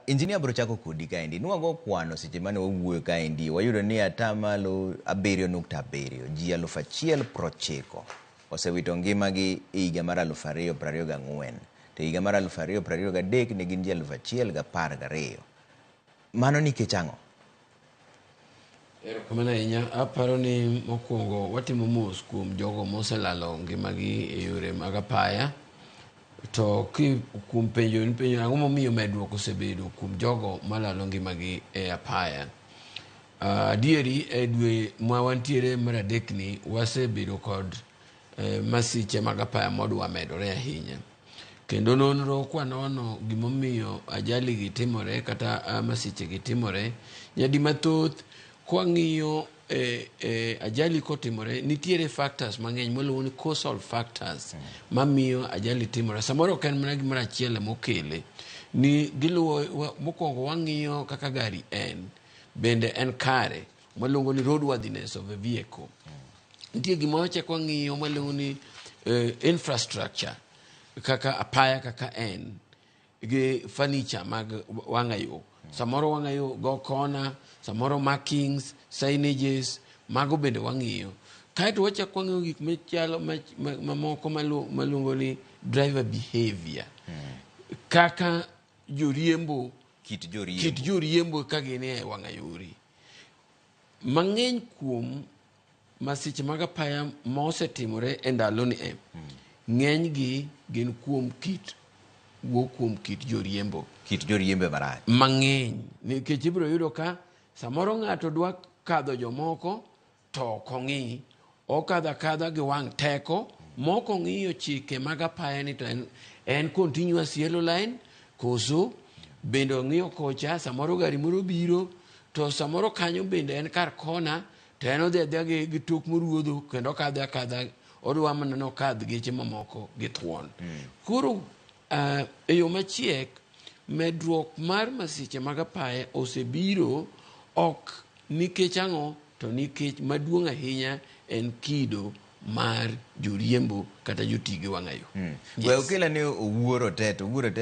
Injinia biro chako kodi kaendi. Nwago kwano seche mane wawuoyo kaendi. Wayudo ni 7.7% ji 1,090 osewito ngimagi e higa mar 2024. To e higa mar 2023 ne gin ji 1,012. Mano nikech ang'o? Erokamano ahinya. Aparo ni mokwongo watimo mos kuom jogo moselalo ngimagi e yore mag apaya. To ki kuom penjo ni penjo ang'o momiyo medruok osebedo kuom jogo malalo ngimagi e apaya. Adieri e dwe ma wantiere mar adekni wasebedo kod masiche mag apaya modwa medore ahinya. Kendo nonro kwanono gimomiyo ajali gi timore kata masiche gi timore, nyadi mathoth kwang'iyo ajali kotimore nitiere factors mang'eny mwaluongo ni causal factors mamiyo ajali timore. Samoro ok en mana gimoro achiel emokele. Ni giluwo mokwongo wang'iyo kaka gari en, bende en kare, mwaluongo ni roadworthiness of a vehicle. Nitie gima wachako wang'iyo mwaluongo ni infrastructure kaka apaya kaka en gi furniture mag wang'ayo. Samoro wang'ayo go kona, samoro markings, signages, mago bende wang'iyo. Kaeto wachako wang'iyo gik machalo mamoko maluongo ni driver behavior. Kaka joriembo, Kit joriembo. Kit joriembo ka gin e wang'ayori. Mang'eny kuom masiche mag apaya mosetimore e ndaloni e, ng'enygi gin kuom kit wuok kuom kit joriembo. Kit joriembo marach. Mang'eny. Nikech ibiro yudo ka samoro ng'ato dwa kadho jomoko to ok ong'i. Okadho akadha gi wang' teko mok ong'iyo chike mag apaya ni to en continuous yellow line koso bende ong'iyo kocha samoro gari moro biro to samoro kanyo bende en kar kona to en odhi adhiya gi tok moruodho kendo okadho akadha odwa mana nokadh geche mamoko gi thuon. Koro e yo machiek medruok mar masiche mag apaya osebiro ok nikech ang'o to nikech maduong' ahinya en kido mar joriembo kata joti gi wang'ayo. We okel ane Owuor Otet. Owuor Otet.